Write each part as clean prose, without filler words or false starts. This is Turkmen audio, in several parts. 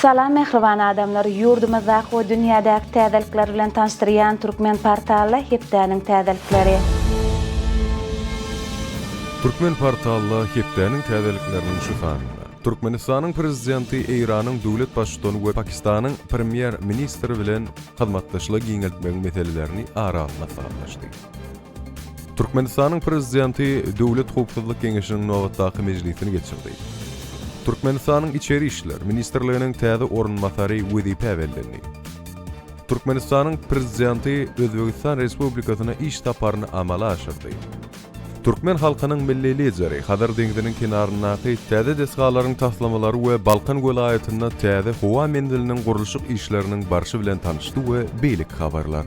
Salam mähriban adamlar! Ýurdumyzdaky we dünýädäki täzelikler bilen tanyşdyrýan Türkmen portally hepdäniň täzelikleri. Türkmen portally hepdäniň täzelikleriniň şu sanynda Türkmenistanyň Prezidenti Eýranyň döwlet Baştutany we Pakistanyň Premýer-ministri bilen hyzmatdaşlygy giňeltmegiň meselelerini ara alyp maslahatlaşdy. Türkmenistanyň Prezidenti Döwlet howpsuzlyk geňeşiniň nobatdaky mejlisini geçirdi. Türkmenistanyň Içeri işler ministrliginiň täze orunbasary wezipä bellendi. Türkmenistanyň Prezidenti Özbegistan Respublikasyna iş saparyny amala aşyrdy. Türkmen halkynyň Milli Lideri Hazar deňziniň kenaryndaky täze desgalaryň taslamalary we Balkan welaýatynda täze howa menziliniň gurluşyk işleriniň barşy bilen tanyşdy we beýleki habarlar.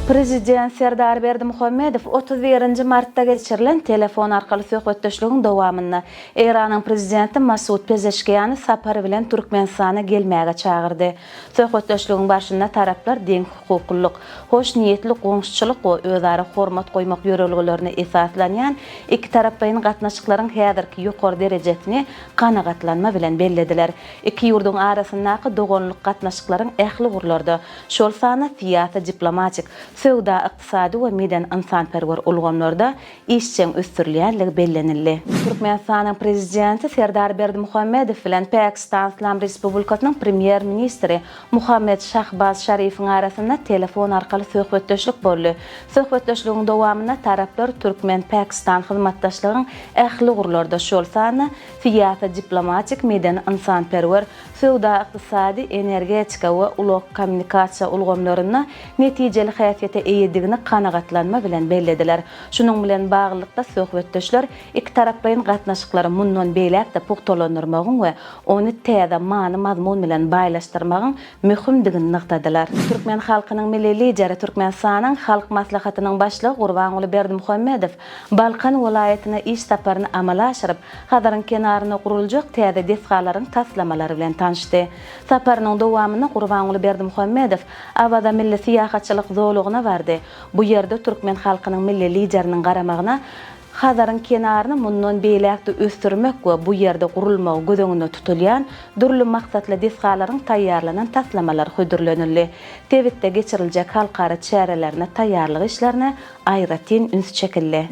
Prezident Serdar Berdimuhamedow 31-nji martda geçirilen telefon arkaly söhbetdeşligiň dowamynda Eýranyň Prezidenti Masud Pezeşkiany sapar bilen Türkmenistana gelmäge çagyrdy. Söhbetdeşligiň barşynda taraplar deňhukuklylyk, hoşniýetli goňşuçylyk we özara hormat goýmak ýörelgelerine esaslanýan ikitaraplaýyn gatnaşyklaryň häzirki ýokary derejesini kanagatlanma bilen bellediler. Iki ýurduň arasyndaky doganlyk gatnaşyklaryň ähli ugurlarda, şol sanda syýasy-diplomatik, söwda-ykdysady we medeni-ynsanperwer ulgamlarda işjeň ösdürilýänligi bellenildi. Türkmenistanyň Prezidenti Serdar Berdimuhamedow bilen Pakistan Yslam Respublikasynyň Premýer-ministri Muhammed Şahbaz Şarifiň arasynda telefon arkaly söhbetdeşlik boldy. Söhbetdeşligiň dowamynda taraplar türkmen-pakistan hyzmatdaşlygyň ähli ugurlarda, şol sanda syýasy-diplomatik, medeni-ynsanperwer, söwda-ykdysady, energetika we ulag-kommunikasiýa ulgamlarynda netijeli häsiýete eýedigini kanagatlanma bilen bellediler. Şunuň bilen baglylykda, söhbetdeşler ikitaraplaýyn gatnaşyklary mundan beýläk-de pugtalandyrmagyň we ony täze many-mazmun bilen baýlaşdyrmagyň möhümdigini nygtadylar. Türkmen halkynyň Milli Lideri, Türkmenistanyň Halk Maslahatynyň Başlygy Gurbanguly Berdimuhamedow Balkan welaýatyna iş saparyny amala aşyryp, Hazaryň kenarynda guruljak täze desgalaryň taslamalary bilen tanyşdy. Saparynyň dowamynda Gurbanguly Berdimuhamedow Awaza milli syýahatçylyk zolagyna bardy. Bu ýerde türkmen halkynyň Milli Lideriniň garamagyna Hazaryň kenaryny mundan beýläk-de ösdürmek we bu ýerde gurulmagy göz öňünde tutulýan dürli maksatly desgalaryň taýýarlanan taslamalary hödürlenildi. Sebitde geçiriljek halkara çärelerine taýýarlyk işlerine aýratyn üns çekildi.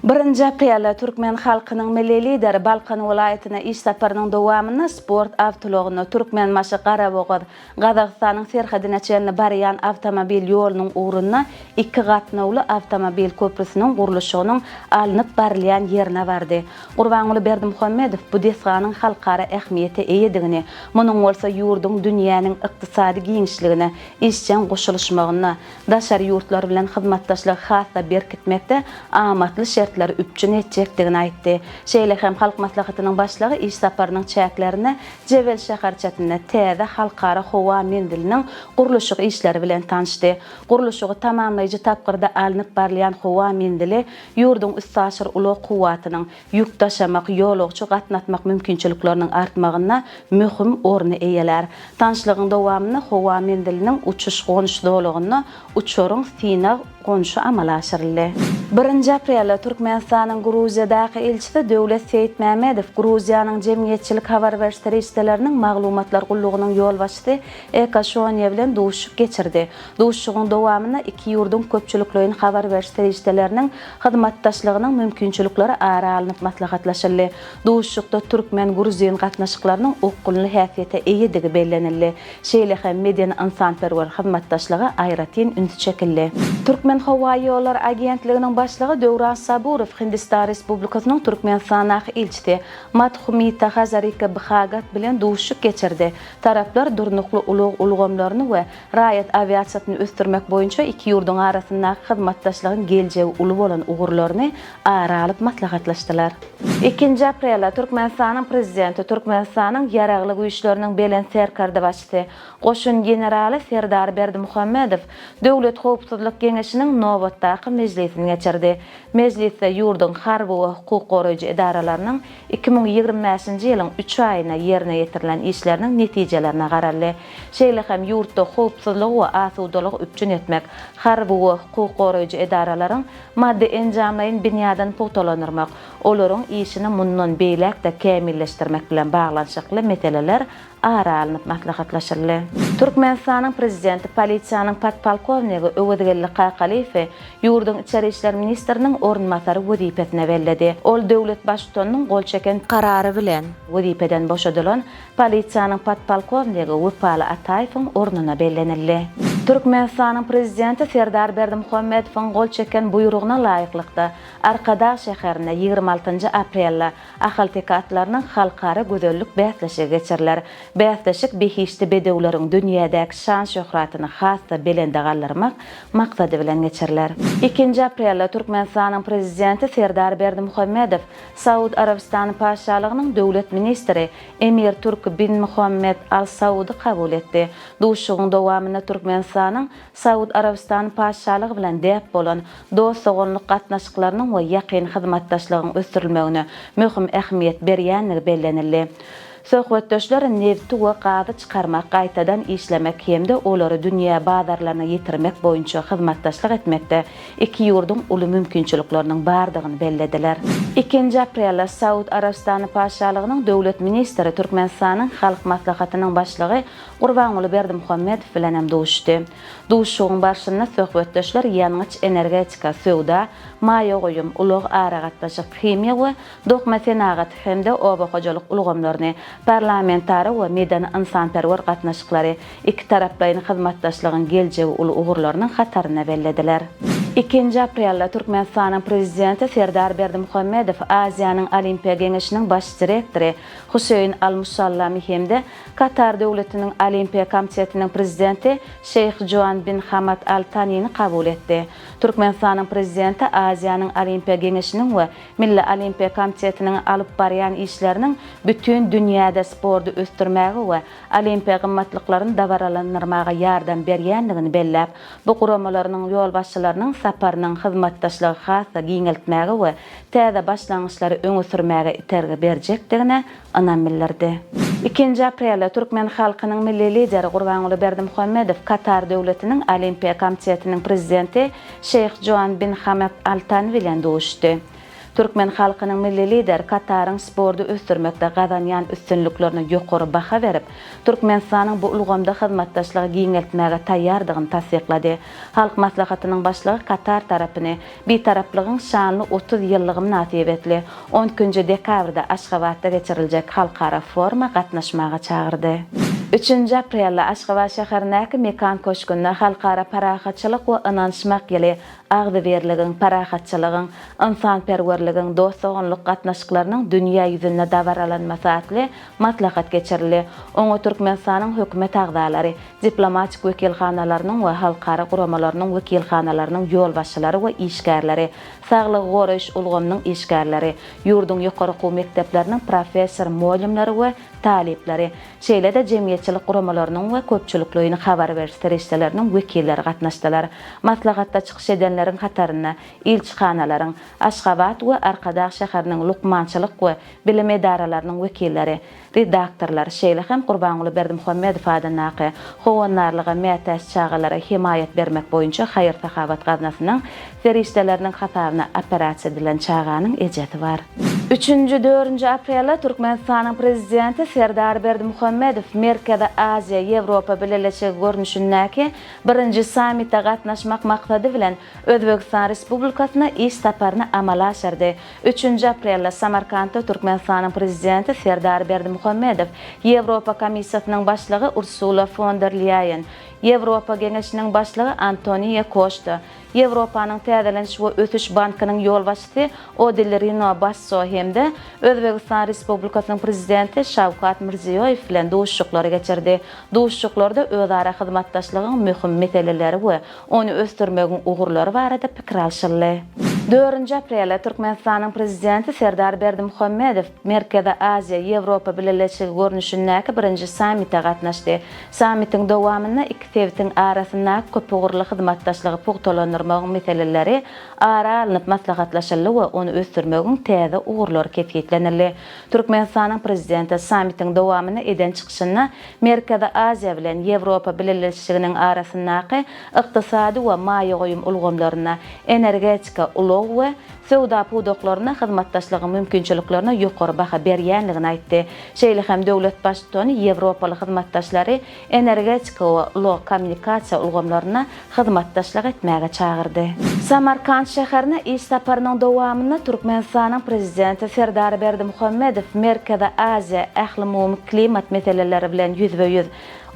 Birinji aprelde türkmen halkynyň Milli Lideri Balkan welaýatyna iş saparynyň dowamynda sport awtoulagynda Türkmenbaşy, Garabogaz, Gazagystanyň serhedine çenli barýan awtomobil ýolunyň ugrunda iki gatnawly awtomobil köprüsiniň gurluşygynyň alnyp barylýan ýerine bardy. Gurbanguly Berdimuhamedow bu desganyň halkara ähmiýete eýedigini, munuň bolsa ýurduň dünýäniň ykdysady giňişligine işjeň goşulyşmagynda, daşary ýurtlar bilen hyzmatdaşlygy has-da berkitmekde amatly şertleri üpjün etjekdigini aýtdy. Şeýle hem Halk Maslahatynyň Başlygy iş saparynyň çäklerinde Jebel şäherçesinde täze halkara howa menziliniň gurluşyk işleri bilen tanyşdy. Gurluşygy tamamlaýjy tapgyrda alnyp barylýan howa menzili ýurduň üstaşyr ulag kuwwatynyň, ýük daşamak, ýolagçy gatnatmak mümkinçilikleriniň artmagynda möhüm orny eýelär. Tanyşlygyň dowamynda howa menziliniň uçuş-gonuş zolagynda uçaryň synag gonşy amala aşyryldy. Birinji aprelde Türkmenistanyň Gruziýadaky ilçisi Döwlet Seýitmämmedow Gruziýanyň jemgyýetçilik habar beriş serişdeleriniň maglumatlar gullugynyň ýolbaşçysy Eka Şoniýa bilen duşuşyk geçirdi. Duşuşygyň dowamynda iki ýurduň köpçülikleýin habar beriş serişdeleriniň hyzmatdaşlygynyň mümkinçilikleri ara alnyp maslahatlaşyldy. Duşuşykda türkmen-gruzin gatnaşyklarynyň okgunly häsiýete eýedigi bellenildi. Şeýle hem medeni-ynsanperwer hyzmatdaşlyga aýratyn üns çekildi. Türkmenhowaýollary agentliginiň başlygy Döwran Saburow Hindistan Respublikasynyň Türkmenistandaky ilçisi Madhumita Hazarika Bhagat bilen duşuşyk geçirdi. Taraplar durnukly ulag ulgamlaryny we raýat awiasiýasyny ösdürmek boýunça iki ýurduň arasyndaky hyzmatdaşlygyň geljegi uly bolan ugurlaryny ara alyp maslahatlaşdylar. Ikinji aprelde Türkmenistanyň Prezidenti, Türkmenistanyň Ýaragly Güýçleriniň Belent Serkerdebaşysy, goşun generaly Serdar Berdimuhamedow Döwlet howpsuzlyk geňeşiniň. Geňeşiniň nobatdaky mejlisini geçirdi. Mejlisde ýurduň harby we hukuk goraýjy edaralarynyň 2025-nji ýylyň üç aýynda ýerine ýetirilen işleriniň netijelerine garaldy. Şeýle hem ýurtda howpsuzlygy we asudalygy üpjün etmek, harby we hukuk goraýjy edaralaryň maddy-enjamlaýyn binýadyny pugtalandyrmak, olaryň işini mundan beýläk-de kämilleşdirmek bilen baglanyşykly meseleler ara alnyp maslahatlaşyldy. Türkmenistanyň Prezidenti polisiýanyň podpolkownigi Öwezgeldi Kakalyýewi ýurduň içeri işler ministriniň orunbasary wezipesine belledi. Ol döwlet Baştutanynyň gol çeken Karary bilen, wezipeden boşadylan polisiýanyň podpolkownigi Wepaly Ataýewiň ornuna bellenildi. Türkmenistanyň Prezidenti Serdar Berdimuhamedowyň gol çeken Buýrugyna laýyklykda, Arkadag şäherinde 26 aprelde Ahalteke atlarynyň halkara gözellik bäsleşigi geçiriler. Bäsleşik behişdi bedewleriň dünýädäki şan-şöhratyny has-da belende galdyrmak maksady bilen geçiriler. Ikinji aprelde Türkmenistanyň Prezidenti Serdar Berdimuhamedow Saud Arabystany Patyşalygynyň döwlet ministri Emir Türki bin Muhammed Al Saudy kabul etdi. Duşuşygyň dowamynda Türkmenistanyň Saud Arabystany Patyşalygy bilen däp bolan dost-doganlyk gatnaşyklarynyň we ýakyn hyzmatdaşlygyň ösdürilmegine möhüm ähmiýet berýändigi bellenildi. Söhbetdeşler nebti we gazy çykarmak, gaýtadan işlemek hem-de olary dünýä bazarlaryna ýetirmek boýunça hyzmatdaşlyk etmekde iki ýurduň uly mümkinçilikleriniň bardygyny bellediler. Ikinji aprelde Saud Arabystany Patyşalygynyň döwlet ministri Türkmenistanyň Halk Maslahatynyň Başlygy Gurbanguly Berdimuhamedow bilen hem duşuşdy. Duşuşygyň barşynda söhbetdeşler ýangyç-energetika, söwda, maýa goýum, ulag-aragatnaşyk, himiýa we dokma senagaty hem-de oba hojalyk ulgamlaryny, parlamentara we medeni-ynsanperwer gatnaşyklary ikitaraplaýyn hyzmatdaşlygyň geljegi uly ugurlarynyň hatarynda bellediler. Ikinji aprelde Türkmenistanyň Prezidenti Serdar Berdimuhamedow Aziýanyň Olimpiýa Geňeşiniň baş direktory Huseýn Al-Musallami hem-de Katar Döwletiniň Olimpiýa komitetiniň prezidenti Şeýh Joan bin Hamad Al Tanini kabul etdi. Türkmenistanyň Prezidenti Aziýanyň Olimpiýa Geňeşiniň we Milli Olimpiýa komitetiniň alyp barýan işleriniň bütin dünýäde sporty ösdürmäge we olimpiýa gymmatlyklaryny dabaralandyrmaga ýardam berýändigini belläp, bu guramalarynyň ýolbaşçylarynyň saparynyň hyzmatdaşlygy has-da giňeltmäge we täze başlangyçlary öňe sürmäge itergi berjekdigine ynam bildirdi. Ikinji aprelde türkmen halkynyň Milli Lideri Gurbanguly Berdimuhamedow Katar Döwletiniň Olimpiýa komitetiniň prezidenti Şeýh Joan bin Hamad Al Tani bilen duşuşdy. Türkmen halkynyň Milli Lideri Kataryň sporty ösdürmekde gazanýan üstünliklerine ýokary baha berip, Türkmenistanyň bu ulgamda hyzmatdaşlygy giňeltmäge taýýardygyny tassyklady. Halk Maslahatynyň Başlygy katar tarapyny Bitaraplygyň şanly 30 ýyllygy mynasybetli on ikinji dekabrda Aşgabatda geçiriljek halkara foruma gatnaşmaga çagyrdy. Üçünji aprelde Aşgabat şäherindäki Mekan köşgünde Halkara parahatçylyk we ynanyşmak ýyly, agzybirligiň, parahatçylygyň, ynsanperwerligiň, dost-doganlyk gatnaşyklarynyň dünýä ýüzünde dabaralanmasy atly maslahat geçirildi. Oňa Türkmenistanyň Hökümet agzalary, diplomatik wekilhanalarynyň we halkara guramalarynyň wekilhanalarynyň ýolbaşçylary we işgärleri, saglygy goraýyş ulgamynyň işgärleri, ýurduň ýokary okuw mekdepleriniň professor-mugallymlary we talyplary, şeýle-de jemgyýetçilik guramalarynyň we köpçülikleýin habar beriş serişdeleriniň wekilleri gatnaşdylar. Maslahatda çykyş edenleriň hatarynda ilçihanalaryň, Aşgabat we Arkadag şäheriniň lukmançylyk we bilim edaralarynyň wekilleri, redaktorlar, şeýle hem Gurbanguly Berdimuhamedow adyndaky Howandarlyga mätäç çagalara hemaýat bermek boýunça haýyr-sahawat gaznasynyň serişdeleriniň hasabyna operasiýa edilen çaganyň ejesi bar. Üçünji, dördünji aprelde Türkmenistanyň Prezidenti Serdar Berdimuhamedow Merkezi Aziýa, Ýewropa Bileleşigi görnüşindäki birinji sammite gatnaşmak maksady bilen Özbegistan Respublikasyna iş saparyny amala aşyrdy. Üçünji aprelde Samarkantda Türkmenistanyň Prezidenti Serdar Berdimuhamedow, Ýewropa Komissiýasynyň başlygy Ursula fon der Lýaýen, Ýewropa Geňeşiniň başlygy Antoniýa Koşta, Ýewropanyň Täzeleniş we ösüş bankynyň ýolbaşçysy Odil Rino Basso hem-de Özbegistan Respublikasynyň Prezidenti Şawkat Mirziýoýew bilen duşuşyklary geçirdi. Duşuşyklarda özara hyzmatdaşlygyň möhüm meseleleri we ony ösdürmegiň ugurlary barada pikir alşyldy. Dördünji aprelde Türkmenistanyň Prezidenti Serdar Berdimuhamedow Merkezi Aziýa, Ýewropa Bileleşigi görnüşindäki birinji sammite gatnaşdy. Sammitiň dowamynda iki sebitiň arasyndaky köpugurly hyzmatdaşlygy pugtalandyrmagyň meseleleri ara alnyp maslahatlaşyldy we ony ösdürmegiň täze ugurlary kesgitlenildi. Türkmenistanyň Prezidenti sammitiň dowamynda eden çykyşynda Merkezi Aziýa bilen Ýewropa Bileleşiginiň arasyndaky ykdysady we maýa goýum ulgamlarynda, energetika, ulag we söwda pudaklarynda hyzmatdaşlygyň mümkinçiliklerine ýokary baha berýändigini aýtdy. Şeýle hem döwlet Baştutany ýewropaly hyzmatdaşlary energetika we ulag-kommunikasiýa ulgamlarynda hyzmatdaşlyk etmäge çagyrdy. Samarkant şäherine iş saparynyň dowamynda Türkmenistanyň Prezidenti Serdar Berdimuhamedow Merkezi Aziýa ählumumy klimat meseleleri bilen ýüzbe-ýüz,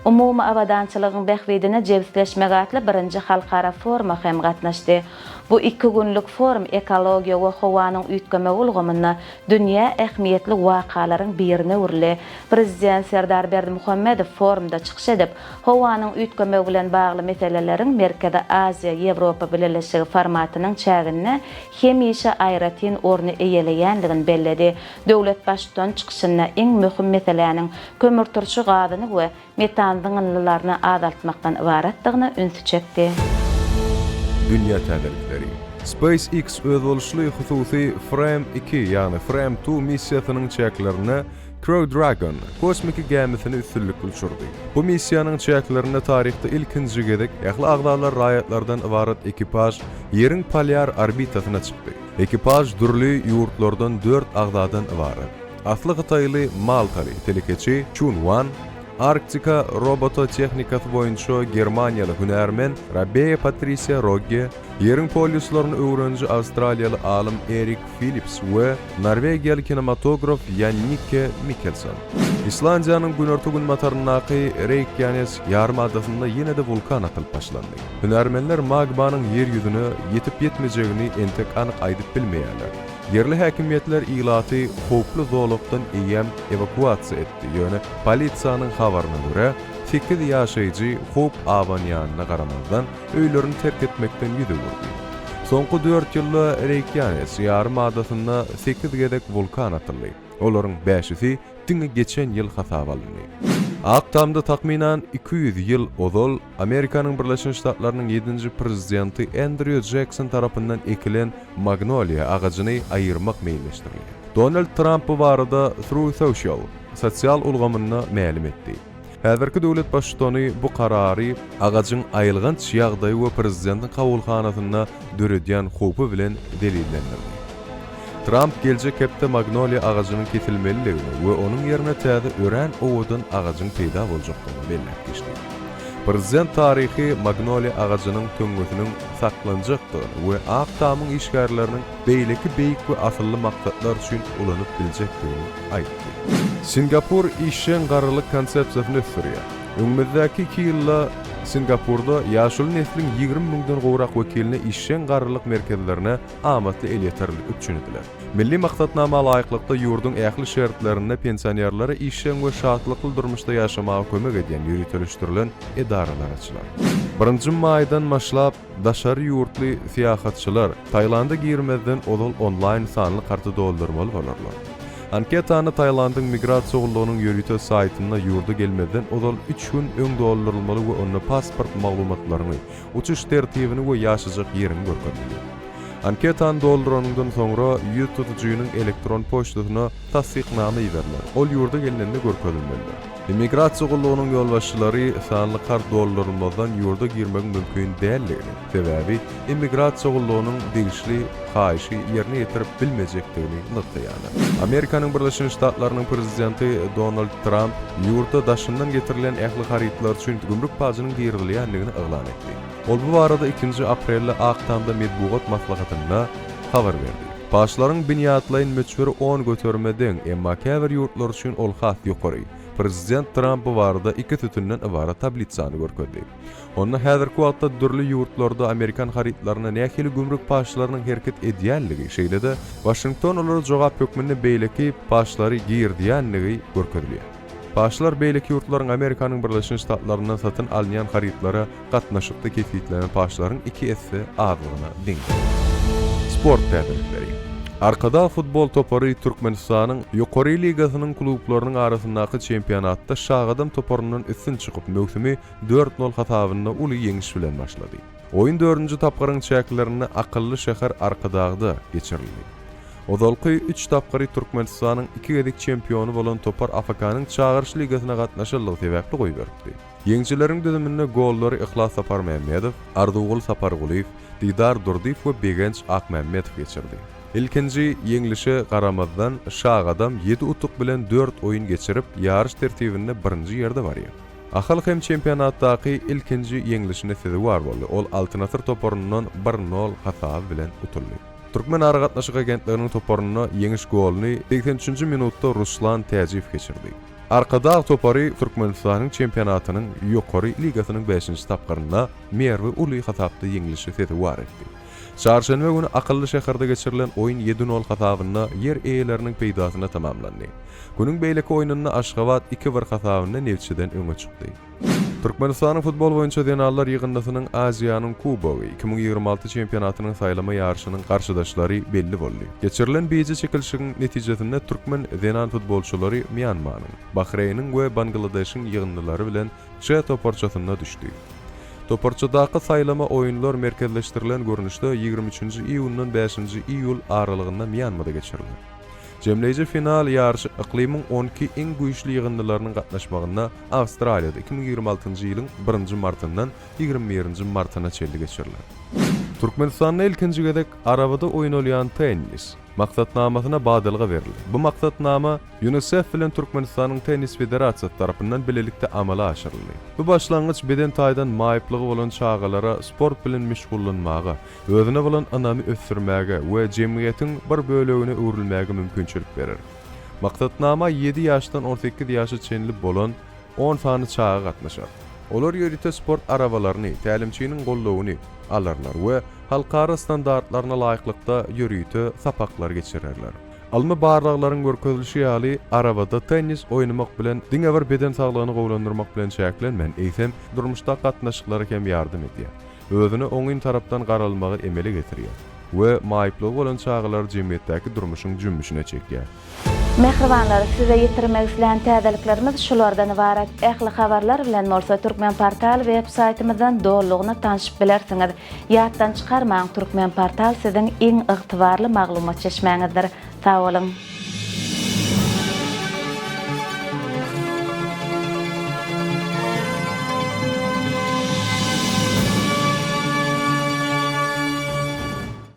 umumy abadançylygyň bähbidine jebisleşmek atly birinji halkara foruma hem gatnaşdy. Bu iki günlük forum ekologiýa we howanyň üýtgemegi ulgamynda dünýä ähmiýetli wakalaryň birine öwrüldi. Prezident Serdar Berdimuhamedow forumda çykyş edip, howanyň üýtgemegi bilen bagly meseleleriň Merkezi Aziýa, Ýewropa Bileleşigi formatynyň çäginde hemişe aýratyn orny eýeleýändigini belledi. Döwlet Baştutany çykyşynda iň möhüm meseläniň kömürturşy gazyny we metan zyňyndylaryny azaltmakdan ybaratdygyna ünsi çekdi. Dünýä täzelikleri. SpaceX özboluşly hususy Frame iki, ýagny Frame two missiýasynyň çäklerinde Crew Dragon kosmiki gämisini üstünlikli uçurdy. Bu missiýanyň çäklerinde taryhda ilkinji gezek ähli agzalar raýatlardan ybarat ekipaž Ýeriň polýar orbitasyna çykdy. Ekipaž dürli ýurtlardan dört agzadan ybarat. Asly hytaýly maltaly telekeçi Çun Wan, Arktika robototehnikasy boýunça germaniýaly hünärmen Rabea Patrisiýa Rogge, Ýeriň polýuslaryny öwreniji awstraliýaly alym Erik Fillips we norwegiýaly kinematograf Ýannikke Mikkelsen. Islandiýanyň günorta-günbataryndaky Reýkýanes ýarym adasynda ýene-de wulkan atylyp başlandy. Hünärmenler magmanyň ýer ýüzüne ýetip-ýetmejegini entek anyk aýdyp bilmeýärler. Ýerli häkimiýetler ilaty howply zolakdan eýýäm ewakuasiýa etdi, ýöne polisiýanyň habaryna görä, sekiz ýaşaýjy howp abanýanyna garamazdan, öýlerini terk etmekden ýüz öwürdi. Soňky dört ýylda Reýkýanes ýarym adasynda sekiz gezek wulkan atyldy, olaryň bäşisi diňe geçen ýyl hasaba alyndy. Ak Tamda takmynan 200 ýyl ozal Amerikanyň Birleşen Ştatlarynyň ýedinji prezidenti Endrýu Jekson tarapyndan ekilen magnoliýa agajyny aýyrmak meýilleşdirilýär. Donald Tramp bu barada Truth Social sosial ulgamynda mälim etdi. Häzirki döwlet baştutany bu karary agajyň aýylganç ýagdaýy we prezidentiň kabulhanasynda döredýän howpy bilen delillendirdi. Tramp geljek hepde magnoliýa agajynyň kesilmelidigini we onuň ýerine täze örän owadan agajyň peýda boljakdygyny belläp geçdi. Prezident taryhy magnoliýa agajynyň töňňesiniň saklanjakdygyny we Ak tamyň işgärleriniň beýleki beýik we asylly maksatlar üçin ulanyp biljekdigini aýtdy. Singapur işjeň garrylyk konsepsiýasyny ösdürýär. Öňümizdäki iki ýylda Singapurda ýaşuly nesliň 20 müňden gowrak wekiline işjeň garrylyk merkezlerine amatly elýeterlilik üpjün ediler. Milli maksatnama laýyklykda ýurduň ähli şertlerinde pensionerlere işjeň we şatlykly durmuşda ýaşamaga kömek edýän ýöriteleşdirilen edaralar açylar. Birinji maýdan başlap daşary ýurtly syýahatçylar Taýlanda girmezden ozal onlaýn sanly karty doldurmaly bolarlar. Anketany Taýlandyň migrasiýa gullugynyň ýörite saýtynda ýurda gelmezden ozal üç gün öň doldurylmaly we onda pasport maglumatlaryňy, uçuş tertibini we ýaşajak ýeriňi görkezmeli. Anketany dolduranyňdan soňra ýüz tutujynyň elektron poçtasyna tassyknama iberiler. Ol ýurda gelnende görkezilmelidir. Immigrasiýa gullugynyň ýolbaşçylary sanly kart doldurylmazdan ýurda girmegiň mümkin däldigini, sebäbi immigrasiýa gullugynyň degişli haýyşy ýerine ýetirip bilmejekdigini nygtaýarlar. Amerikanyň Birleşen Ştatlarynyň prezidenti Donald Tramp ýurda daşyndan getirilýän ähli harytlar üçin gümrük pajynyň girizilýändigini yglan etdi. Ol bu barada ikinji aprelde Ak Tamda metbugat maslahatynda habar berdi. Paçlaryň binýatlaýyn möçberi on göterime deň, emma käbir ýurtlar üçin ol has ýokary. Prezident Tramp bu barada iki sütünden ybarat tablisany görkezdi. Onda häzirki wagtda dürli ýurtlarda amerikan harytlaryna nähili gümrük paçlarynyň hereket edýänligi, şeýle-de Waşington olara jogap hökmünde beýleki paçlary girizýänligi görkezilýär. Paçlar beýleki ýurtlaryň Amerikanyň Birleşen Ştatlaryndan satyn alynýan harytlara gatnaşykda kesgitlenen paçlaryň iki esse azlygyna deňdir. Sport täzelikleri. Arkadag futbol topary Türkmenistanyň Ýokary ligasynyň klublarynyň arasyndaky çempionatda Şagadam toparyndan üstün çykyp, möwsümi dört nol hasabynda uly ýeňiş bilen başlady. Oýun dördünji tapgyryň çäklerinde akylly şäher Arkadagda geçirildi. Ozalky üç tapgyry Türkmenistanyň iki gezek çempiony bolan topar AFK-nyň Çagyryş ligasyna gatnaşanlygy sebäpli goýberipdi. Ýeňijileriň düzüminde gollary Yhlas Saparmämmedow, Arzuwguly Sapargulyýew, Didar Durdyýew we Begenç Akmämmedow geçirdi. Ilkinji ýeňlişe garamazdan, Şagadam ýedi utuk bilen dört oýun geçirip, ýaryş tertibinde birinji ýerde barýar. Ahal hem çempionatdaky ilkinji ýeňlişine sezewar boldy, ol Altyn Asyr toparyndan bir nol hasaby bilen utuldy. Türkmen aragatnaşyk agentliginiň toparynda ýeňiş goluny segsen üçünji minutda Ruslan Täjiýew geçirdi. Arkadag topary Türkmenistanyň çempionatynyň ýokary ligasynyň bäşinji tapgyrynda Merwi uly hasapda ýeňlişe sezewar etdi. Çarşenbe güni akylly şäherde geçirilen oýun ýedi nol hasabynda ýer eýeleriniň peýdasyna tamamlandy. Günüň beýleki oýnunda Aşgabat iki bir hasabynda Neftçiden öňe çykdy. Türkmenistanyň futbol boýunça zenanlar ýygyndysynyň Aziýanyň Kubogy, 2026 çempionatynyň saýlama ýaryşynyň garşydaşlary belli boldy. Geçirilen bije çekilişigiň netijesinde türkmen zenan futbolçylary Mýanmanyň, Bahreýniň we Bangladeşiň ýygyndylary bilen C toparçasynda düşdi. Toparçadaky saýlama oýunlar merkezleşdirilen görnüşde 23-nji iýundan bäşinji iýul aralygynda Mýanmada geçiriler. Jemleýji final ýaryşy yklymyň on iki iň güýçli ýygyndylarynyň gatnaşmagynda Awstraliýada 2026-njy ýylyň birinji martyndan 21-nji martyna çenli geçiriler. Türkmenistanda ilkinji gezek arabada oýnalýan tennis maksatnamasyna badalga berildi. Bu maksatnama Ýunisef bilen Türkmenistanyň Tennis federasiýasy tarapyndan bilelikde amala aşyryldy. Bu başlangyç beden taýdan maýyplygy bolan çagalara sport bilen meşgullanmaga, özüne bolan ynamy ösdürmäge we jemgyýetiň bir bölegine öwrülmäge mümkinçilik berer. Maksatnama ýedi ýaşdan 18 ýaşa çenli bolan on sany çaga gatnaşar. Olar ýörite sport arabalaryny, tälimçiniň goldawyny alarlar we halkara standartlaryna laýyklykda ýörite sapaklar geçirerler. Ylmy barlaglaryň görkezilişi ýaly, arabada tennis oýnamak bilen diňe bir beden saglygyny gowulandyrmak bilen çäklenmän, eýsem, durmuşda gatnaşyklara hem ýardam edýär. Özüne oňyn tarapdan garalmagy emele getirýär we maýyplygy bolan çagalary jemgyýetdäki durmuşyň jümmüşine çekýär. Mähribanlar, size ýetirmek islän täzeliklerimiz şulardan ybarat. Ähli habarlar bilen bolsa Türkmenportal web saýtymyzdan dolulygyna tanşyp bilersiňiz. Ýatdan çykarmaň, Türkmenportal siziň iň ygtybarly maglumat çeşmäňizdir. Sag boluň!